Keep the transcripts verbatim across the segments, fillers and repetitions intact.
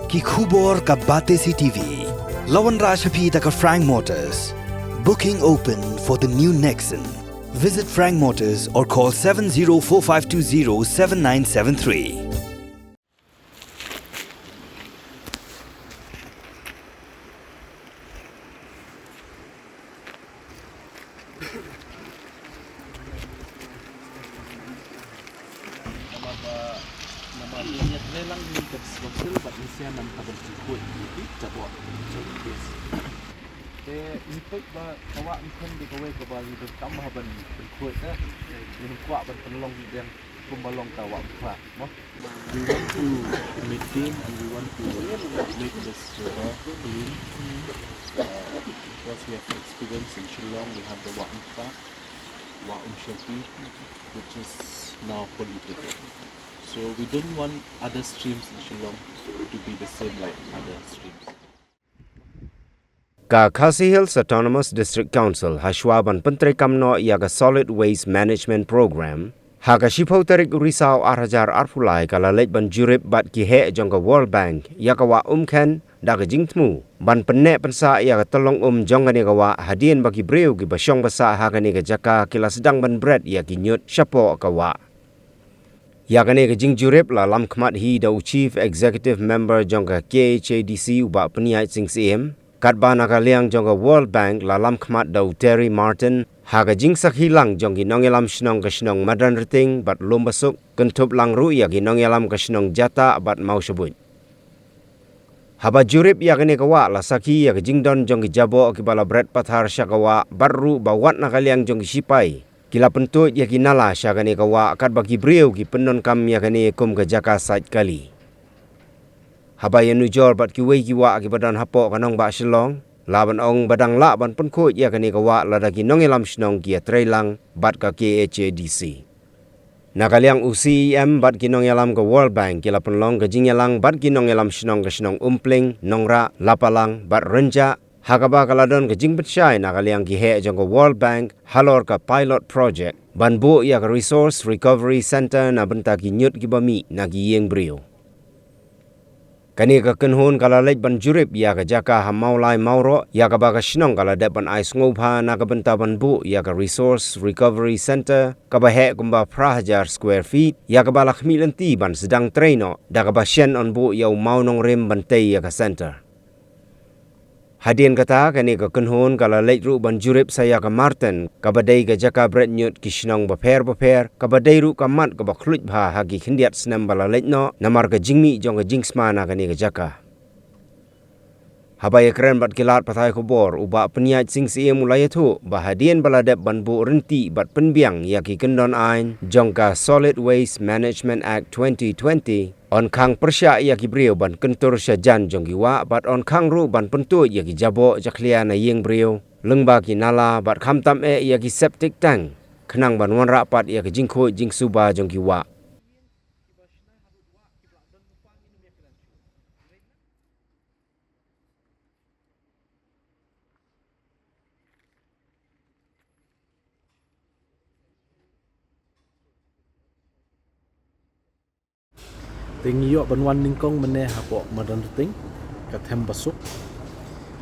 Ki khubor ka Batesi T V. La wanrah sha phi da ka Frank Motors. Booking open for the new Nexon. Visit Frank Motors or call seven zero four five two zero seven nine seven three. Namar ba, namar ba ngi ïatrei lang ïa ka District Council bad ngi sngewbha ban pynkhuid ïa ki jaboh. Te ngi peit ba ka wah Umkhen dei kawei kaba ngi donkam ban pynkhuid, eh. Ngi kwah ban pynlong dang kumba long ka wah Umkra, mo. We want to maintain and we want to make this river clean, uh, because we have experience in Shillong, we have the Wah Umkra, Wah Umshopi, which is now polluted. So we don't want other streams in Shillong to be the same like other streams. Ka Khasi Hills Autonomous District Council ha shuwa ban pyntreikam noh ïa ka Solid Waste Management Program ha ka shiphew tarik u Risaw ar hajar arphew lai ka la leit ban jurip bad ki heh jong ka World Bank ïa ka wah Umkhen da ka jingthmu ban pynneh pynsah ïa ka tyllong um jong kane ka wah hadien ba ki briew kiba shong ba sah ha kane ka jaka ki la sdang ban bret ïa ki ñiut shapoh ka wah. Ïa kane ka jingjurip la lamkhmat hi da u Chief Executive Member jong ka K H A D C u Bah Pynïaid Sing Syiem, katba na ka liang jong ka World Bank la lamkhmat da u Terry Martin, ha ka jingsakhi lang jong ki nongïalam shnong ka shnong Madanrting bad Lumbasuk, kynthup lang ruh ïa ki nongïalam ka shnong Jatah bad Mawshabuit. Haba jurip ïa kane ka wah la sakhi ïa ka jingdon jong ki jaboh kiba la bret pathar sha ka wah bad ruh ba wat na ka liang jong ki shipai ki la pyntuid ïa ki nala sha kane ka wah katba ki briew ki pyndonkam ïa kane kum ka jaka sait kali. Haba ïanujor bad kiwei ki wah kiba don hapoh ka nongbah Shillong, la ban ong ba dang lah ban pynkhuid ïa kane ka wah lada ki nongïalam shnong ki ïatrei lang bad ka K H A D C. Na ka liang u C E M bad ki nongïalam ka World Bank ki la pynlong ka jingïalang bad ki nongïalam shnong ka shnong Umpling, Nongrah, Lapalang bad Rynjah, ha kaba ka la don ka jingpynshai na ka liang ki heh jong ka World Bank halor ka pilot project ban buh ïa ka Resource Recovery Centre na bynta ki ñiut kiba mih na ki ïing briew. Kane ka kynhun ka la leit ban jurip ïa ka jaka ha Mawlai Mawroh, ïa kaba ka shnong ka la dep ban ai sngewbha na ka bynta ban buh ïa ka Resource Recovery Centre kaba heh kumba phra hajar square feet, ïa kaba la khmih lynti ban sdang trei noh da kaba shen yn buh ïa u mawnongrim ban tei ïa ka centre. Hadien kata, kane ka kynhun ka la leit ruh ban jurip sa ïa ka Marten, kaba dei ka jaka bret ñiut ki shnong bapher bapher, kaba dei ruh ka mat kaba khluit bha ha ki khyndiat snem ba la leit noh namar ka jingmih jong ka jingsma na kane ka jaka. Haba ïakren bad ki lad pathai khubor, u Bah Pynïaid Sing Syiem u la ïathuh ba hadien ba la dep ban buh rynti bad pynbiang ïa ki kyndon aiñ jong ka Solid Waste Management Act twenty twenty, yn khang pyrshah ïa ki briew ban kyntur sha jan jong ki wah bad yn khang ruh ban pyntuid ïa ki jaboh jakhlia na ïing briew lyngba ki nala bad khamtam eh ïa ki septic tank, khnang ban wanrah pat ïa ka jingkhuid jingsuba jong ki wah. Te ngi ïoh ban wan nyngkong mynne hapoh Madanrting, ka Thembasuk.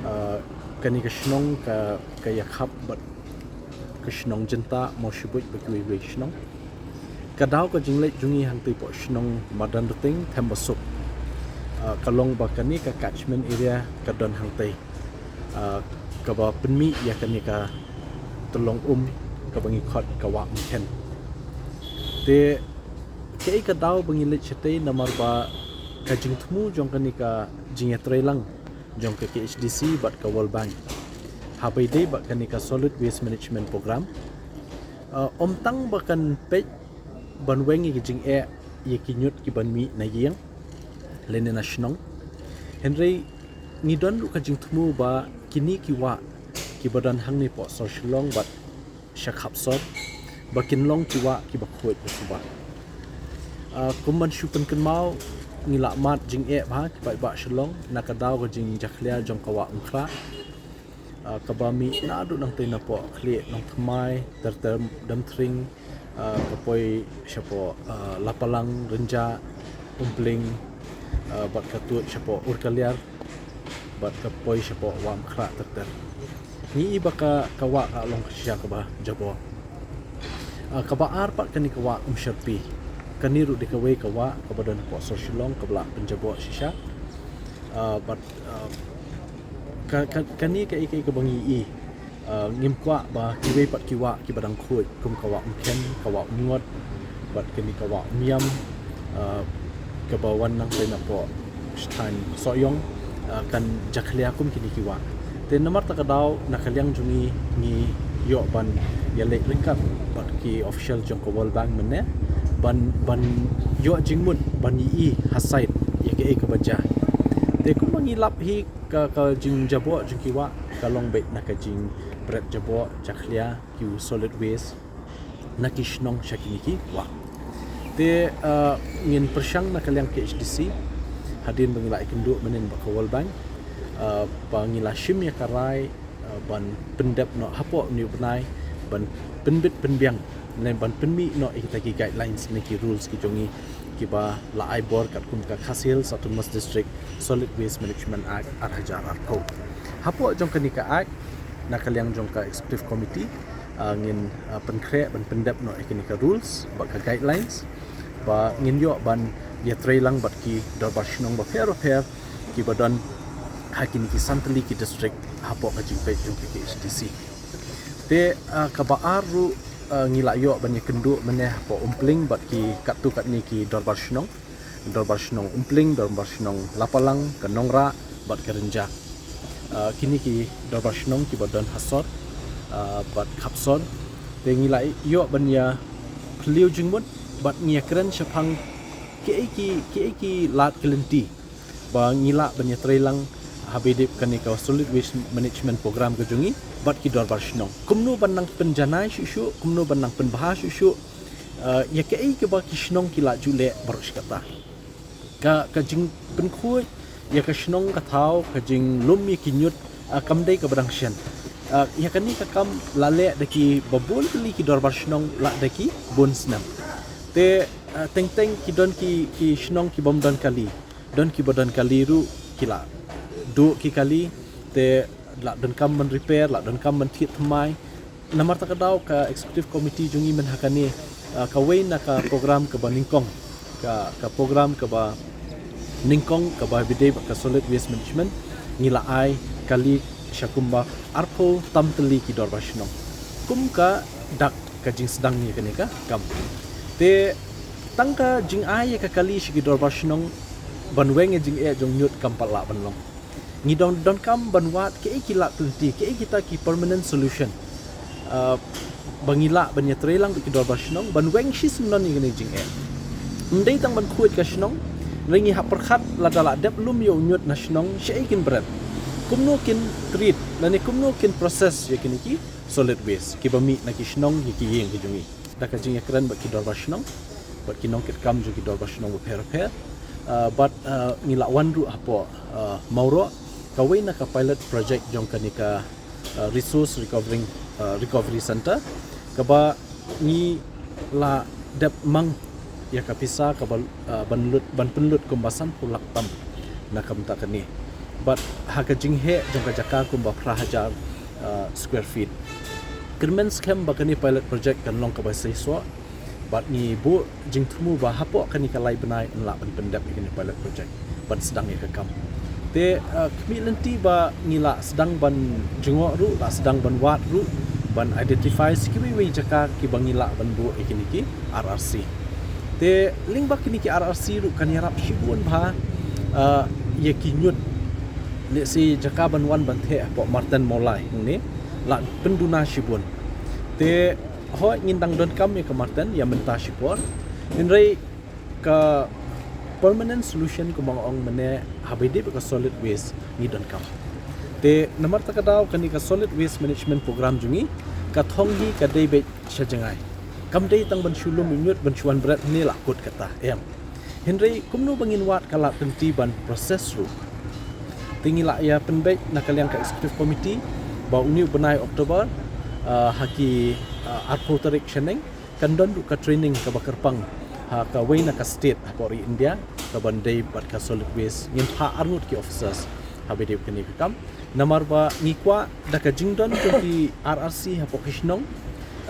Ah, kane ka shnong ka, ka ïakhap bad ka shnong Jatah, Mawshabuit bad kiwei kiwei shnong. Ka daw ka jingleit jong ngi hangtei hapoh shnong Madanrting, Thembasuk, ah, ka long ba kane ka catchment area ka don hangtei, ah, kaba pynmih ïa kane ka tyllong um kaba ngi khot ka wah Umkhen. Te kaei ka daw ba ngi leit shatei namar ba ka jingthmu jong kane ka jingïatreilang jong ka K H D C bad ka World Bank, haba ïadei bad kane ka Solid Waste Management Program, ah, ym tang ba kan peit ban weng ïa ki jingeh ïa ki ñiut kiban mih na ïing lane na shnong, hynrei ngi don ruh ka jingthmu ba kine ki wah kiba don hangne hapoh sor Shillong bad sha khap sor, ba kin long ki wah kiba khuid ba suba. Ah, kum ban shu pynkynmaw, ngi la mad jingeh bha ki paidbah Shillong na ka daw ka jingjakhlia jong ka wah Umkhrah, ah, kaba mih naduh nangtei napoh Khlieh Nongthymmai, ter ter Demthring, ah, ka poi shapoh, ah, Lapalang, Rynjah, Umpling, ah, bad ka tuid shapoh Urkaliar, bad ka poi shapoh Wah Mkhrah ter ter. Ngi i ba ka, ka wah ka long ka shisha kaba jaboh. Ah, kaba ar pat kane ka wah Umsharpi. Kane ruh dei kawei ka wah kaba don hapoh sor Shillong kaba la pynjaboh shisha. Ah, bad, ah, ka, ka, kane ka i, ka i kaba ngi i. Ah, ngim kwah ba kiwei pat ki wah kiba dang khuid kum ka wah Umkhen, ka wah Umngot, bad kane ka wah Umïam, ah, kaba wan nangtei napoh sha thaiñ Sohiong, ah, kan jakhlia kum kine ki wah. Te namar kata ka daw na ka liang jong ngi, ngi ïoh ban ïaleit ryngkat bad ki official jong ka World Bank mynne ban, ban ïoh jingmut ban ïohi ha site ïa kaei kaba jia. Te kumba ngi lap hi, ka, ka jingjaboh jong ki wah ka long beit na ka jingbret jaboh jakhlia ki solid waste na ki shnong sha kine ki wah. Te, ah, ngin pyrshang na ka liang K H D C hadien ba ngi la ïakynduh mynnin bad ka World Bank, ah, ba ngi la shim ïa ka rai, ah, ban pyndep noh hapoh une u bnai, ban pynbit pynbiang ne ban pynmih noh ïa kita ki guidelines ne ki rules ki jong ngi kiba la ai bor katkum ka Khasi Hills Autonomous District Solid Waste Management Act ar hajar arphew. Hapoh jong kane ka act, na ka liang jong ka executive committee, ah, ngin, ah, pynkhreh ban pyndep noh ïa kine ka rules bad ka guidelines ba ngin ïoh ban ïatrei lang bad ki dorbar shnong bapher bapher kiba don ha kine ki san tylli ki district hapoh ka jingpeit jong ka K H D C. Te, ah, kaba ar ruh, ah, ngi la ïoh ban ïakynduh mynne hapoh Umpling bad ki katto katne ki dorbar shnong. Dorbar shnong Umpling, dorbar shnong Lapalang, ka Nongrah bad ka Rynjah. Ah, kine ki dorbar shnong kiba don ha sor, ah, bad khap sor. Te ngi la ïoh ban ïa phylliew jingmut bad ngi ïakren shaphang kiei ki, kiei ki lad ki lynti ba ngi lah ban ïatrei lang haba ïadei bad kane ka Solid Waste Management Program ka jong ngi bad ki dorbar shnong. Kumno ban nang pynjanai shuh shuh, kumno ban nang pynbha shuh shuh, ah, ïa kaei kaba ki shnong ki la ju leh baroh shi katta. Ka, ka jingpynkhuid ïa ka shnong ka thaw, ka jinglum ïa ki ñiut, ah, kam dei kaba dang shen. Ah, ïa kane ka kam la leh da kiba bun tylli ki dorbar shnong la da ki bun snem. Te, ah, teng teng ki don ki, ki shnong ki bym don kali. Don kiba don kali ruh ki la duh ki kali, te la donkam ban repair, la donkam ban thied thymmai. Namar kata ka daw ka executive committee jong ngi mynne ha kane, ah, kawei na ka program kaba nyngkong, ka, ka program kaba nyngkong kaba ïadei bad ka solid waste management, ngi la ai kali sha kumba arphew tam tylli ki dorbar shnong kum ka dak ka jingsdang ïa kane ka kam. Te tang ka jingai ïa ka kali sha ki dorbar shnong ban weng ïa jingeh jong ñiut kam pat lah ban long. Ngi don, donkam ban wad kiei ki lad ki lynti, kiei kita ki permanent solution, ah, ba ngi lah ban ïatrei lang bad ki dorbar shnong ban weng shisyndon ïa kane ka jingeh. Ym dei tang ban khuid ka shnong, hynrei ngi hap pyrkhat lada la dep lum ïa u ñiut na shnong, shaei kin bret, kumno kin treat lane kumno kin process ïa kine ki solid waste kiba mih na ki shnong ïa ki ïing ki jong ngi. Da ka jingïakren bad ki dorbar shnong, bad ki nongkitkam jong ki dorbar shnong bapher bapher, ah, bad, ah, ngi la wan ruh hapoh, ah, Mawroh, kawei na ka pilot project jong kane ka, ah, resource recovering, ah, recovery center, kaba ngi la dep mang ïa ka pisa kaba, ah, ban lut, ban pynlut kumba sanphew lak tam na ka bynta kane. Bad ha ka jingheh jong ka jaka kumba phra hajar, ah, square feet. Kyrmen skhem ba kane pilot project kan long kaba seisoh. Bad ngi buh jingthmu ba hapoh kane ka lai bnai yn lah ban pyndep ïa kane pilot project ban sdang ïa ka kam. Te, ah, khmih lynti ba ngi la sdang ban jngoh ruh, la sdang ban wad ruh, ban identify sa kiwei wei jaka kiba ngi lah ban buh ïa kine ki R R C. Te lyngba kine ki R R C ruh kan ïarap shibun bha, ah, ïa ki ñiut. Lehse jaka ban wan ban theh hapoh Marten Mawlai hangne la pynduna shibun. Te hooid ngin dang donkam ïa ka Marten ïa mynta shipor. Hynrei ka permanent solution kumba nga ong mynne haba ïadei bad ka solid waste ngi donkam. Te namar kata ka daw kane ka solid waste management program jong ngi ka thong hi ka dei beit sha jngai. Kam dei tang ban shu lum ïa u ñiut ban shu wan bret hangne la kut kata, em. Hynrei kumno ba ngin wad ka lad ki lynti ban process ruh. Te ngi la ïa pynbeit na ka liang ka executive committee ba une u bnai October, ah, ha ki, ah, arphew tarik shaneng kan don ruh ka training kaba kyrpang Ha kawei na ka state hapoh ri India, kaban dei bad ka solid waste, ngin phah arngut ki officers haba dei kane ka kam. Namar ba ngi kwah da ka jingdon jong ki R R C hapoh ki shnong,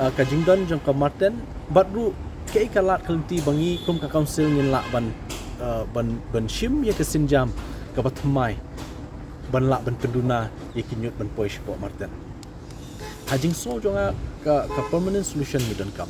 ah, ka jingdon jong ka marten, bad ruh kaei ka lad ka lynti ba ngi kum ka council ngin lah ban, ah, ban, ban shim ïa ka sienjam kaba thymmai, ban lah ban pynduna ïa ki ñiut ban poi shapoh marten. Ha jingsngew jong nga, ka, ka permanent solution ngi donkam.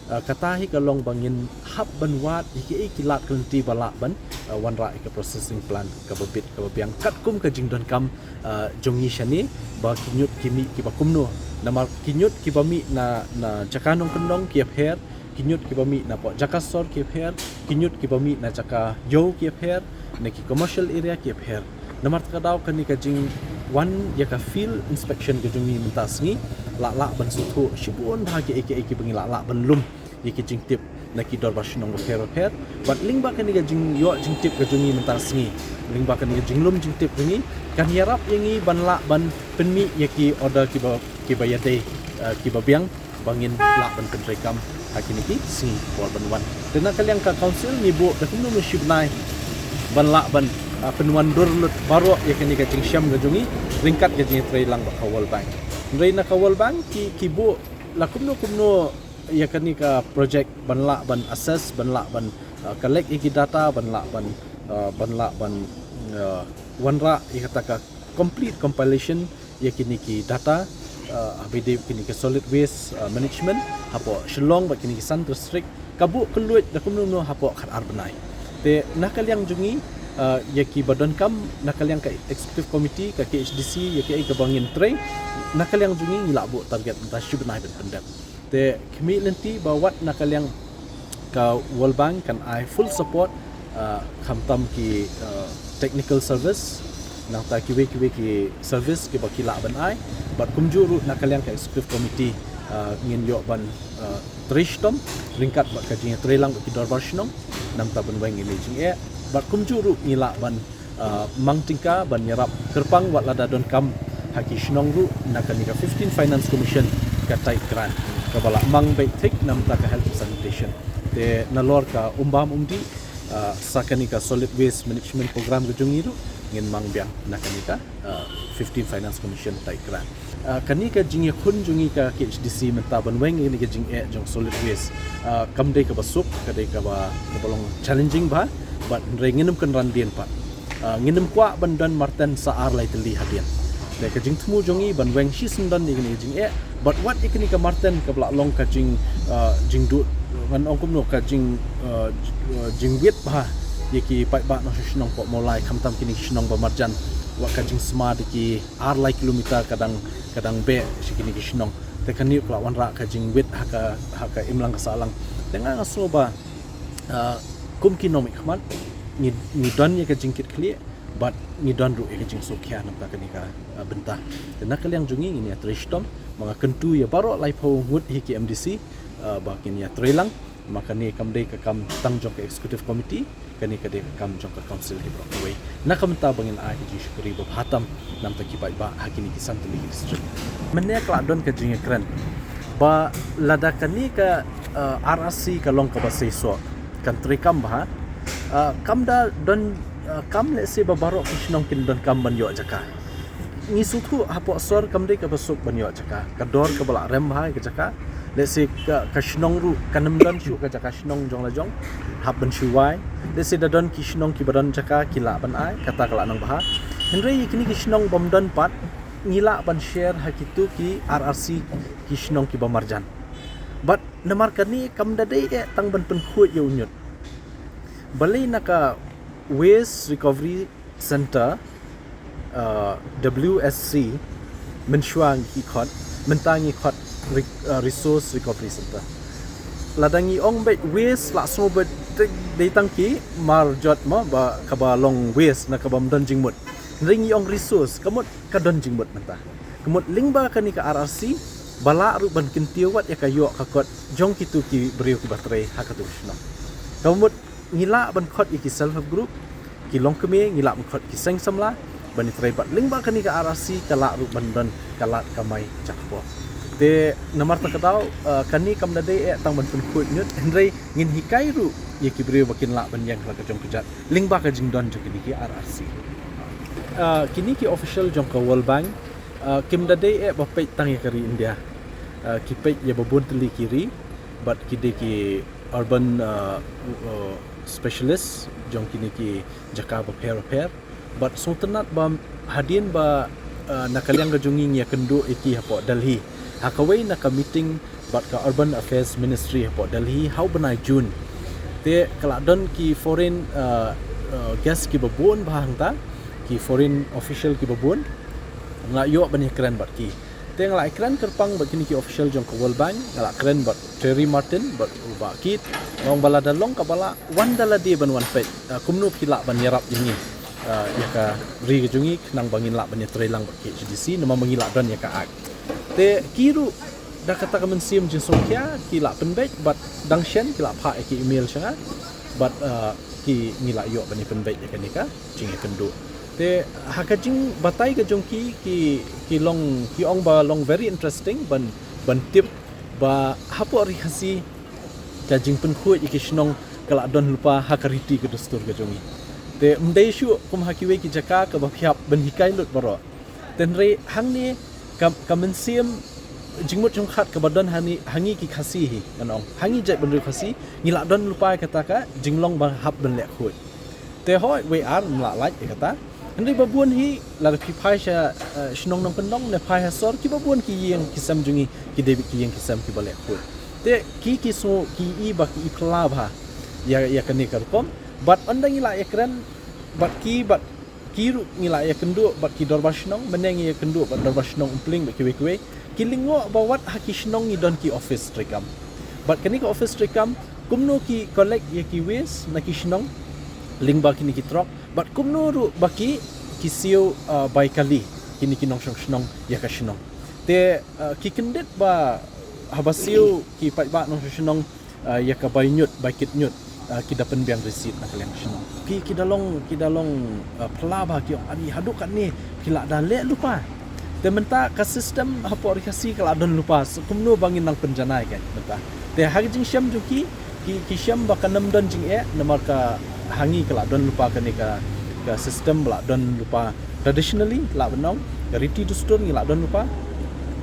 Ah, kata hi ka long ba ngin hap ban wad ïa kiei ki lad ka lynti ba lah ban, ah, wanrah ïa ka processing plant kaba bit kaba biang katkum ka jingdonkam, ah, jong ngi shane, ba ki ñiut ki mih kiba kumno. Namar ki ñiut kiba mih na, na jaka nongkyndong ki ïapher, ki ñiut kiba mih napoh jaka sor ki ïapher, ki ñiut kiba mih na jaka ïew ki ïapher, na ki commercial area ki ïapher. Namar kata ka daw kane ka jingwan ïa ka field inspection ka jong ngi mynta sngi, lah lah ban sngewthuh shibun bha kiei kiei kiba ngi lah lah ban lum ïa ki jingtip na ki dorbar shnong bapher bapher. Bad lyngba kane ka jingïoh jingtip ka jong ngi mynta sngi, lyngba kane ka jinglum jingtip jong ngi, kan ïarap ïa ngi ban lah ban pynmih ïa ki order kiba, kiba ïadei, eh, kiba biang, ba ngin lah ban pyntreikam ha kine ki sngi por ban wan. Te na ka liang ka council ngi buh da kumno kumno shi bnai ban lah ban, ah, pynwandur lut baroh ïa kane ka jingshem ka jong ngi ryngkat ka jingïatreilang bad ka World Bank. Hynrei na ka World Bank ki, ki buh la kumno kumno ïa kane ka project ban lah ban assess, ban lah ban, ah, collect ïa ki data, ban lah ban, ah, ban lah ban, ah, wanrah ïa kata ka complete compilation ïa kine ki data, ah, haba ïadei kine ki solid waste, ah, management hapoh Shillong bad kine ki san district, ka buh kylluid da kumno kumno hapoh khatar bnai. Te na ka liang jong ngi, ah, ïa kiba donkam na ka liang ka executive committee ka K H D C, ïa kiei kaba ngin trei, na ka liang jong ngi ngi lah buh target mynta shi bnai ban pyndep. Te khmih lynti ba wat na ka liang ka World Bank kan ai full support, ah, khamtam ki, ah, technical service, nangta kiwei kiwei ki service kiba ki lah ban ai. Bad kumjuh ruh na ka liang ka executive committee, ah, ngin ïoh ban, ah, trei shitom ryngkat bad ka jingïatreilang bad ki dorbar shnong, namta ban weng ïa kine ki jingeh. Bad kumjuh ruh ngi lah ban, ah, mang tyngka ban ïarap kyrpang wat lada donkam ha ki shnong ruh na kane ka fifteen Finance Commission ka tight grant kaba la mang beit thik namta ka health and sanitation. Te nalor ka um bam um dih, ah, sa kane ka solid waste management program ka jong ngi ruh ngin mang biang na kane ka, ah, fifteen Finance Commission tight grant. Ah, kane ka jingïakhun jong ngi ka K H D C mynta ban weng ïa kane ka jingeh jong solid waste, ah, kam dei kaba suk, ka dei kaba, kaba long challenging bha, bad hynrei ngin ym kynran dien pat. Ah, ngin ym kwah ban don marten sa ar lai tylli hadien. Te ka jingthmu jong ngi ban weng shisyndon ïa kane ka jingeh, bad wat ïa kane ka marten kaba la long ka jing, ah, jingduh, ngan ong kumno, ka jing, ah, j-, ah, jingwit bha ïa ki paidbah nongshong shnong hapoh Mawlai, khamtam kine ki shnong ba marjan, wat ka jingsma da ki ar lai kilometer ka dang, ka dang beh sha kine ki shnong. Te kane ka la wanrah ka jingwit ha ka, ha ka imlang ka sahlang. Te nga nga sngew ba, ah, kum ki nongmihkhmat ngi, ngi don ïa ka jingkitkhlieh bad ngi don ruh ïa ka jingsngewkhia namta kane ka, ah, bynta. Te na ka liang jong ngi ngin ïatrei shitom, ma nga kyntu ïa baroh laiphew ngut hi ki M D C, ah, ba kin ïatreilang. Ma kane kam dei ka kam tang jong ka executive committee, kane ka dei ka kam jong ka council hi baroh kawei. Na ka bynta ba ngin ai ka jingshukri ba bha tam namta ki paidbah ha kine ki san tylli ki district. Mynne ka la don ka jingïakren ba lada kane ka, uh, R R C ka long kaba seisoh, kan treikam bha, uh, kam da don, uh, kam lehse ba baroh ki shnong kin donkam ban ïoh jaka. Ngi sngewthuh hapoh sor kam dei kaba suk ban ïoh jaka. Ka dor kaba la rem bha ïa ka jaka. Lehse ka, ka shnong ruh kan ym don shuh ka jaka shnong jong la jong hap ban shu wai. Lehse da don ki shnong kiba don jaka ki lah ban ai, kata ka la nang bha. Hynrei ïa kine ki shnong bym don pat, ngi lah ban share ha kito ki R R C ki shnong kiba marjan. Bad namar kane kam da dei eh tang ban pynkhuid ïa u ñiut. Balei na ka Waste Recovery Center, uh, W S C, mynshuwa ngi khot, mynta ngi khot re-, uh, Resource Recovery Center. Lada ngi ong beit waste la sngew beit dei tang ki mar jot mo ba kaba long waste na kaba ym don jingmut. Hynrei ngi ong resource, ka mut ka don jingmut mynta. Ka mut lyngba kane ka R R C ba lah ruh ban kyntiew wat ïa ka ïoh ka kot jong kito ki briew kiba trei ha kato ka shnong. Ka mut ngi lah ban khot ïa ki self help group, ki longkmie, ngi lah ban khot ki seng samla ban ïatrei bad lyngba kane ka R R C ka lah ruh ban don ka lad kamai jakpoh. Te namar ta ka daw, uh, kane kam da dei eh tang ban pynkhuid ñiut, hynrei ngin hikai ruh ïa ki briew ba kin lah ban ïeng ha la ka jong ka jait lyngba ka jingdon jong kine ki R R C. Uh, kine ki official jong ka World Bank, uh, kim da dei eh ba peit tang ïa ka ri India. Uh, ki peit ïa ba bun tylli ki ri, bad ki dei ki urban, uh, uh, specialist jong kine ki jaka bapher bapher. Bad sngewtynnat ba hadien ba, uh, na ka liang ka jong ngi ngi ïakynduh ïa ki hapoh Delhi, ha kawei na ka meeting bad ka Urban Affairs Ministry hapoh Delhi ha u bnai June. Te ka la don ki foreign, uh, uh, guest ki babun bha hangta, ki foreign official ki babun. Nga la ïoh ban ïakren bad ki. Te nga la ïakren kyrpang bad kine ki official jong ka World Bank, nga la kren bad Terry Martin, bad u Bah Keith, nga ong ba lada long kaba lah, wan da lade ban wan peit, uh, kumno ki lah ban ïarap ïa ngi, uh, ïa ka ri ka jong ngi, khnang ba ngin lah ban ïatreilang bad K H A D C, namar ba ngi la don ïa ka act. Te ki ruh da kata ka mynsiem jingsngewkhia ki la pynbeit, bad dang shen ki la phah ïa ki email sha nga, bad, uh, ki ngi la ïoh ban ïa pynbeit ïa kane ka jingïakynduh. Te ha ka jingbatai ka jong ki, ki, ki long, ki ong ba long very interesting ban, ban tip ba hapoh Ri Khasi ka jingpynkhuid ïa ki shnong ka la don lypa ha ka riti ka dustur ka jong ngi. Te ym dei shuh kum ha kiwei ki jaka kaba phi hap ban hikai lut baroh. Te hynrei hangne ka, ka mynsiem jingmut jingpyrkhat kaba don ha ngi, ha ngi ki Khasi hi, ngan ong. Ha ngi jaitbynriew Khasi, ngi la don lypa ïa kata ka jinglong ba hap ban leh khuid. Te hooid, wei ar ym lah lait ïa kata. Hynrei babun hi, lada phi phai sha, eh, shnong Nongkyndong ne phai ha sor, ki babun ki ïing ki sem jong ngi ki dei beit ki ïing ki sem kiba leh khuid. Te ki, ki sngew, ki i ba ki i phylla bha ïa, ïa kane ka rukom. Bad ynda ngi la ïakren bad ki, bad ki ruh ngi la ïakynduh bad ki dorbar shnong, mynne ngi ïakynduh bad dorbar shnong Umpling bad kiwei kiwei. Ki lyngngoh ba wat ha ki shnong ngi don ki office treikam. Bad kane ka office treikam, kumno ki collect ïa ki waste na ki shnong lyngba kine ki truck, bad kumno ruh ba ki, ki siew, uh, bai kali kine ki nongshong shnong ïa ka shnong. Te, uh, ki kyndit ba haba siew ki paidbah nongshong shnong, uh, ïa ka bai ñiut, bai kit ñiut, uh, ki da pynbiang receipt na ka liang shnong. Ki, ki da long, ki da long, uh, phylla bha, ki ong, "Ani, haduh katne phi la da leh lypa." Te mynta ka system hapoh Ri Khasi ka la don lypa, so kumno ba ngin nang pynjanai ka mynta. Te ha ka jingshem jong ki, ki, ki shem ba kan ym don jingeh, namar ka ha ngi ka la don lypa kane ka, ka system ba la don lypa traditionally, lah ban ong, ka riti dustur ngi la don lypa.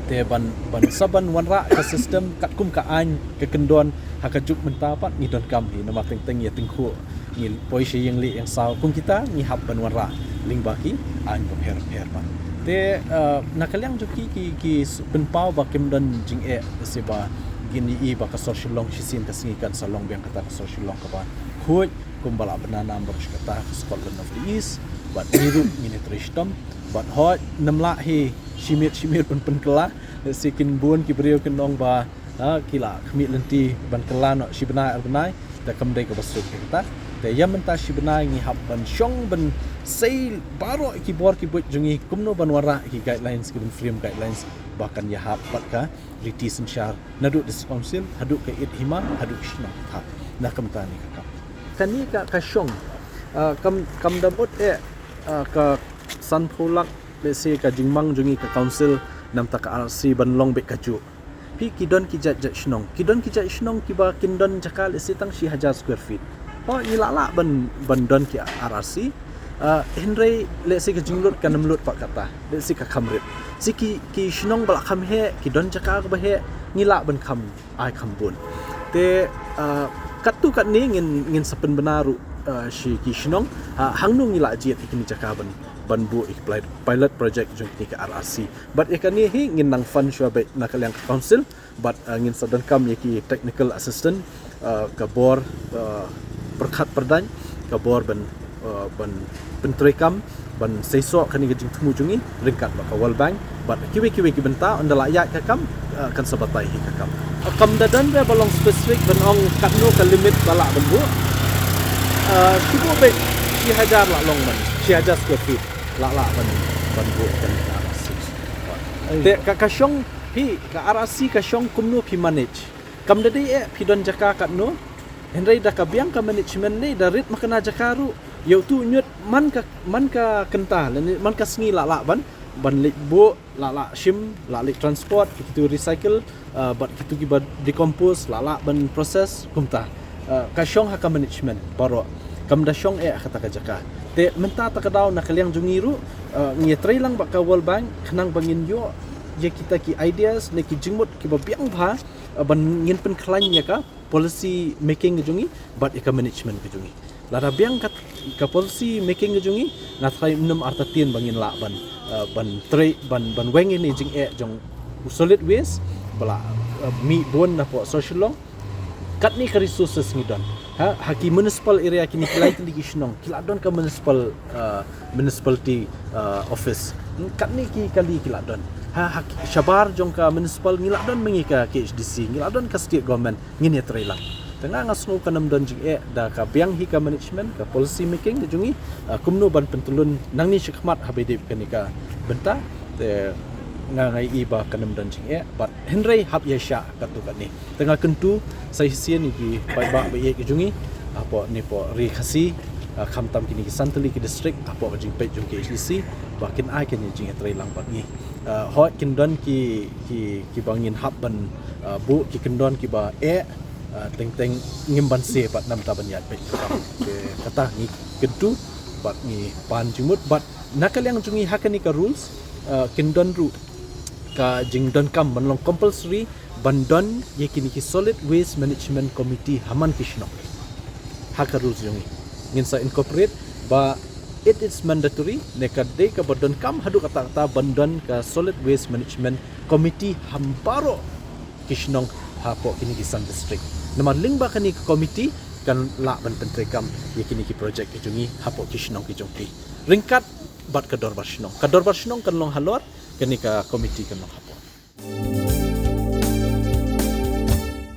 Te ban, ban sa ban wanrah ka system katkum ka aiñ ka kyndon ha ka juk mynta pat ngi donkam hi, namar teng teng ïa tyngkhuh ngi poi sha ïing lieh ïing saw, kum kita ngi hap ban wanrah lyngba ki aiñ bapher bapher pat. Te, uh, na ka liang jong ki, ki, ki s-, pynpaw ba kim don jingeh, se ba ngin ïohi ba ka sor Shillong shisien ka sngi kan sa long biang kata ka sor Shillong kaba khuid, kumba la bna nam baroh shi katta ka Scotland of the East, bad ngi ruh ngin ïatrei shitom, bad hooid ym lah hi shi miet shi miet ban pynkylla, lehse kin bun ki briew kin ong ba, ha, ki la khmih lynti ban kylla noh shi bnai ar bnai, te kam dei kaba suk ïa kata. Te ïa mynta shi bnai ngi hap ban shong ban sei baroh ki bor ki buit jong ngi kumno ban wanrah ki guidelines, ki ban frame guidelines ba kan ïahap bad ka riti synshar naduh District Council haduh ka Ïit Hima haduh ka shnong thap. Na ka bynta kane ka kam, kane ka, ka shong, ah, kam, kam da mut eh, ah, ka sanphew lak, lehse ka jingmang jong ngi ka council namar ka R R C ban long beit kajuh. Phi, ki don ki jait jait shnong, ki don ki jait shnong kiba kin don jaka lehse tang shi hajar square feet. Oh, ngi lah lah ban, ban don ki R R C. Ah, hynrei lehse ka jinglut kan ym lut pat kata, lehse ka kham rit. Shi ki, ki shnong ba la kham heh, ki don jaka kaba heh, ngi lah ban kham ai kham bun. Te, ah, katto katne ngin, ngin sa pynbna ruh, ah, sha ki shnong, ah, hangno ngi la jied ïa kine ki jaka ban, ban buh ïa ki pilot, pilot project jong kine ki R R C. Bad ïa kane hi ngin nang fund shuwa beit na ka liang ka council, bad, ah, ngin sa donkam ïa ki technical assistant, ah, ka bor, ah, pyrkhat pyrdaiñ, ka bor ban, ah, ban pyntreikam, ban seisoh kane ka jingthmu jong ngi ryngkat bad ka World Bank bad kiwei kiwei ki bynta, ynda la ïaid ka kam, ah, kan sa batai hi ka kam. Kam da don re ba long specific ban ong katno ka limit ba lah ban buh. Ah, shu buh beit shi hajar lah long man, shi hajar square feet lah lah ban, ban buh kan ka R R C. Te ka, ka shong phi, ka R R C ka shong kumno phi manage? Kam da dei eh phi don jaka katno, hynrei da ka biang ka management lei da rit makna jaka ruh, ïa utu u ñiut man ka, man ka kynta lane man ka sngi lah lah ban, ban leit buh, lah lah shim, lah leit transport, kitu recycle, uh, bad kitu kiba decompose, lah lah ban process, kumta. Uh, ka shong ha ka management baroh, kam da shong eh ha kata ka jaka. Te mynta ta ka daw na ka liang jong ngi ruh, uh, ngi ïatreilang bad ka World Bank khnang ba ngin ïoh ïa kita ki ideas ne ki jingmut kiba biang bha, uh, ban ngin pynkhlaiñ ïa ka policy making ka jong ngi bad ïa ka management ka jong ngi. Lada biang ka, ka policy making ka jong ngi, nga tharai ym artatien ba ngin lah ban, uh, ban trei, ban, ban weng ïa kine ki jingeh jong u solid waste ba la, uh, mih bun napoh Sohra Shillong. Katne ka resources ngi don ha, ha ki municipal area, kine ki lai tylli ki shnong ki la don ka municipal, uh, municipality, uh, office. Hmm, katne ki kali ki la don ha, ha ki shabar jong ka municipal ngi la don ma ngi ka K H D C, ngi la don ka state government, ngin ïatreilang. Te nga, nga sngew kan ym don jingeh da ka biang hi ka management, ka policy making ka jong ngi, uh, kumno ban pyntylun nangne shakhmat haba ïadei bad kane ka bynta. Te nga, nga ïohi ba kan ym don jingeh, bad hynrei hap ïaishah katto katne. Te nga kyntu sa shisien ïa ki paidbah ba ïeit ka jong ngi hapoh ne poh Ri Khasi, uh, khamtam kine ki san tylli ki district hapoh ka jingpeit jong K H D C, ba kin ai kane ka jingïatreilang bad ngi. Uh, hooid kin don ki, ki, kiba ngin hap ban, uh, buh, ki kyndon kiba eh, uh, teng teng ngim banse bad namar ta ban ïaid beit. Te kata ngi kyntu bad ngi pan jingmut bad na ka liang jong ngi ha kane ka rules, uh, kin don ruh ka jingdonkam ban long compulsory ban don ïa kine ki solid waste management committee ha man ki shnong. Ha ka rules jong ngi ngin sa incorporate ba it is mandatory, ne ka dei kaba donkam haduh katta katta ban don ka solid waste management committee ha baroh ki shnong hapoh kine ki san district. Namar lyngba kane ka committee kan lah ban pyntreikam ïa kine ki project ki jong ngi hapoh ki shnong ki jong ki, ryngkat bad ka dorbar shnong. Ka dorbar shnong kan long halor, kane ka committee kan long ha